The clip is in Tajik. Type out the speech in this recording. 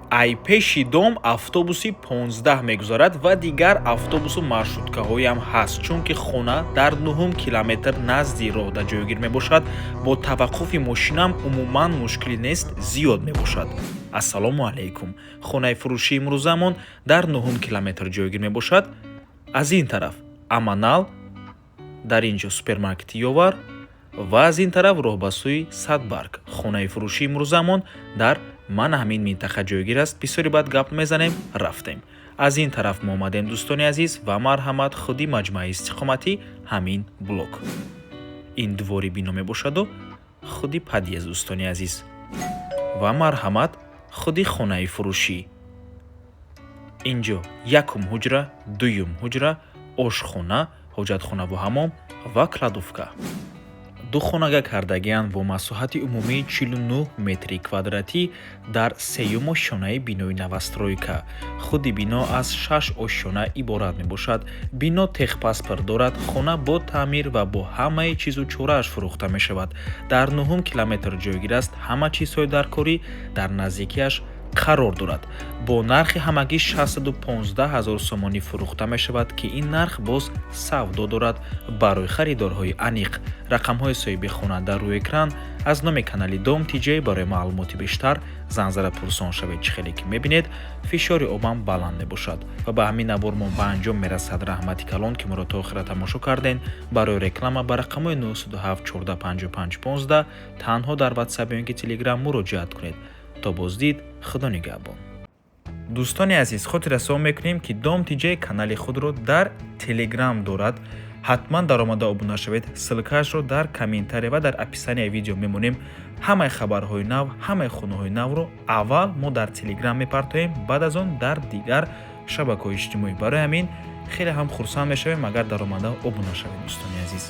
Ай пеши дом автобуси 15 мегузарад ва дигар автобусу маршруткаҳоям ҳаст, чунки хона дар нуҳум километр назди роҳда ҷойгир мебошад. Бо таваққуфи мошинам умуман мушкилӣ нест, зиёд мебошад. Ассалому алайкум! Хонаи фурӯшии имрӯзамон дар нуҳум километр ҷойгир мебошад. Аз ин тараф Аманал, дар ин ҷо супермаркети Ёвар ва аз ин тараф роҳ ба сӯи Садбарг. Хонаи фурӯшии имрӯзамон дар мана ҳамин минтақа ҷойгир аст. Бисёри баъд гап мезанем, рафтем. Аз ин тараф мо омадем, дӯстони азиз, ва марҳамат, худи маҷмӯаи истиқоматӣ, ҳамин блок. Ин двори бино мебошаду худи подъезд, дӯстони азиз, ва марҳамат, худи хонаи фурӯшӣ. Инҷо якум ҳуҷра, дуюм ҳуҷра, ошхона, ҳоҷатхонаву ҳамом ва кладовка. Ду хонага кардагианд бо масоҳати умумии 49 метри квадратӣ дар сеюм ошёнаи бинои новостройка. Худи бино аз шаш ошёна иборат мебошад. Бино техпаспорт дорад. Хона бо таъмир ва бо ҳамаи чизу чорааш фурӯхта мешавад. Дар нуҳум километр ҷойгир аст. Ҳама чизҳои даркорӣ дар наздикиаш қарор дорад. Бо нархи ҳамагӣ 615 ҳазор сомонӣ фурӯхта мешавад, ки ин нарх боз савдо дорад. Барои харидорҳои аниқ рақамҳои соҳиби хона дар рӯи экран. Аз номи канали Дом ТJ барои маълумоти бештар занг зада пурсон шавед. Чӣ хеле ки мебинед, фишори обам баланд мебошад ва ба ҳамин навор мо ба анҷом мерасад. Раҳмати калон, ки моро то охира тамошо кардем. Барои реклама ба рақамҳои 907 14 55 15 танҳо дар Ватсап ё ин ки Телеграм муроҷиат кунед. То боздид, Худо нигаҳбон. Дӯстони азиз, хотиррасон мекунем, ки Дом ТJ канали худро дар Телеграм дорад. Ҳатман даромада обуна шавед. Ссылкаашро дар комментария ва дар описанияи видео мемонем. Ҳамаи хабарҳои нав, ҳамаи хонаҳои навро аввал мо дар Телеграм мепартоем, баъд аз он дар дигар шабакаҳои иҷтимоӣ. Барои ҳамин хеле ҳам хурсанд мешавем, агар даромада обуна шавед, дӯстони азиз.